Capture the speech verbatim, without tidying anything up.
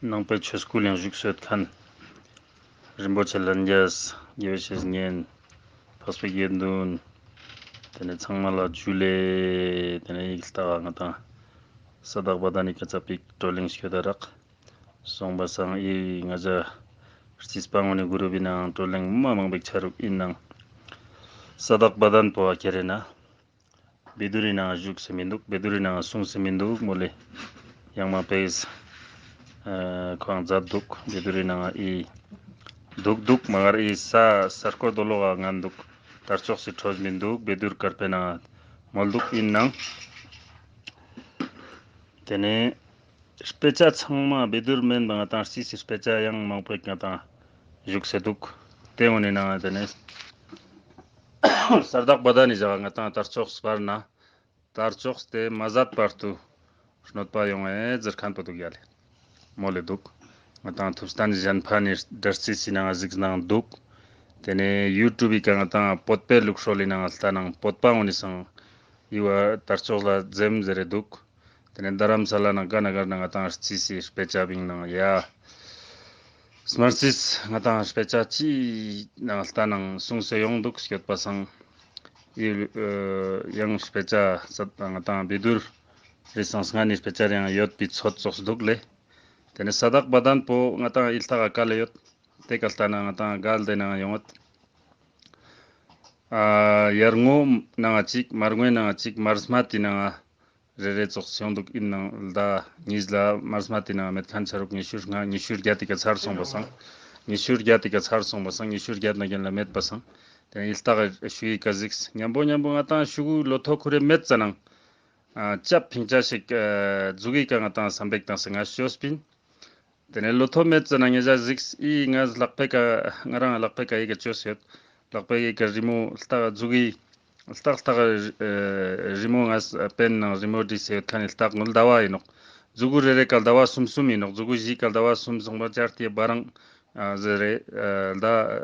ནང་པའི་ཆོས་སྐུལ་ཡང་བཞུགས་སོད་ཁན། རིན་པོ་ཆེ་ལྷན་རྒྱས། དགེ་བའི་བཤེས་གཉེན། འཕགས་པའི་དགེ་འདུན། དེ་ནས་ཚང་མ་ལ་ཇུ་ལེ། དེ་ནས་ཡིག་ལྟ་བ་ང་དང་ས་དག་པ་དན་ནི་ཀ་ཙ་པིག་བགྲོ་གླེང་སྐྱོད་ད་རག་སོང་པ་སང་ཨི་ང་ཅ་རྩིས་པ་ངོ་ནི་གུ་རུབ་བི་ནང་བགྲོ་གླེང་མ་མང་པིག་ཆ་རུག་ཨིན་ནང་ས་དག་པ་དན་པོ་ཨ་ཁྱེར་རེ་ན། བེ་དུར་རི་ནང་བཞུགས་སེ་མི་འདུག་བེ་དུར་རི་ནང་སུང་སེ་མི་འདུག་མོལ་ལེ། ཡང་མ་པེས་ཁོང་མཛད་འདུག་བེ་དུར་རི་ནང་ཨི་འདུག་འདུག་མ་གར་ཨི་ས་ས་སྐོར་དོ་ལོག་ག་ང་འདུག་དར་ལྕོག་སི་ཁྲོད་མི་འདུག་བེ་དུར་དཀར་པོའི་ནང་མོལ་འདུག་ཨིན་ནང་། དེ་ནས་དཔེ་ཆ་ཚང་མ་བེ་དུར་མེན་པ་ང་དང་རྩིས་སི་དཔེ་ཆ་ཡང་མང་པོ་ང་དང་བཞུགས་སེ་འདུག་དེ་འོ་ནི་ནང་དེ་ནས་ས་དག་པ་དན་ནི་ཞག་ང་དང་དར་ལྕོག་སྤར་ན་དར་ལྕོག་དེ་མ་ཟད་བར་དུ་གནོད་པ་ཡོང་ཨེ་ཟེར་ཁན་པོ་འདུག་ཡ་ལེ། མོལ་ལེ་འདུག་ང་དང་ཐུབ་བསྟན་གཞན་ཕན་ནི་དར་རྩིས་སི་ནང་གཟིགས་ནང་འདུག་དེ་ནས་ཡུ་ཊུབ་བི་ཀ་ང་དང་བོད་པའི་ལུགས་སྲོལ་ལི་ནང་ལྟ་ནང་བོད་པ་འོ་ནི་སང་ཡུ་བ་དར་ལྕོག་ལ་འཛེམ་ཟེར་རེ་འདུག་དེ་ནས་རྡ་རམ་ས་ལ་ནང་ག་ན་གར་ན་ང་དང་རྩིས་སི་དཔེ་ཆ་བིང་ནང་ཡ། སྨར་རྩིས་ང་དང་དཔེ་ཆ་ཅི་ནང་ལྟ་ནང་སུང་སེ་ཡོང་འདུག་སྐྱོད་པ་སང་། ཡི་ཡང་དཔེ་ཆ་ས་ང་དང་བེ་དུར་རི་སང་སྔ་ནི་དཔེ་ཆ་རེ་ཡང་ཡོད་པའི་ཚོད་ཙོགས་འདུག་ལེ། དེ་ནས་ས་དག་པ་དན་པོ་ང་དང་ཨི་ལྟ་ག་ག་ལེ་ཡོད། དེ་ག་ལྟ་ན་ང་དང་ག་ལ་དེ་ནང་ཡོང་ངད། ཨ་ཡར་ངོ་ནང་ང་ཅིག་མར་ངོའི་ནང་ང་ཅིག་མར་སྨད་དེ་ནང་ང་རེ་རེ་ཙོགས་སེ་ཡོང་འདུག་ཨིན་ནང་ལ་ཉིས་ལ་མར་སྨད་དེ་ནང་ང་མེད་ཁན་ཆ་རུག་ཉི་ཤུ་ལྔ་ཉི་ཤུ་བརྒྱད་དེ་ཀ་ཚར་སོང་པ་སང་། ཉི་ཤུ་བརྒྱད་དེ་ཀ་ཚར་སོང་པ་སང་ཉི་ཤུ་བརྒྱད་ན་རྒྱན་ལ་མེད་པ་སང་། དེ་ནས་ཨི་ལྟ་ག་ཞུ་ཡི་ཀ་གཟིགས་ཉམ་པོ་ཉམ་པོ་ང་དང་ཤུ་གུ་ལོ་ཐོ་ཁུ་རེ་མེད་ཙ་ནང་། ཨ་ཅབ་ཕིང་ཆ་ཞིག་ཨ་ཟུག་གི་ཀ་ང་དང་སམ་བེག་དང་སེ་ང་ཤོས་པིན། དེ་ནས་ལོ་ཐོ་མེད་ཙ་ན་ངེ་ཞ་གཟིགས་ཨི་ང་ལག་པའི་ཀ་ང་རང་ལག་པའི་ཀ་ཨི་ཀ་ཅོས་ཡོད། ལག་པའི་ཀ་རི་མོ་ལྟ་ཟུག་གི་ལྟ་ལྟ་རི་མོ་ང་པེན་ནང་རི་མོ་བྲིས་སེ་ཡོད་ཁན་ནི་ལྟ་ངུལ་ཟླ་བ་ཨིན་ནོག་ཟུག་གུ་རེ་རེ་ཀ་ཟླ་བ་གསུམ་གསུམ་ཨིན་ནོག་ཟུག་གུ་བཞི་ཀ་ཟླ་བ་གསུམ་སོང་པ་ཅར་ཏེ་བ་རང་ཨ་ཟེར་རེ་ཨ་ཟླ་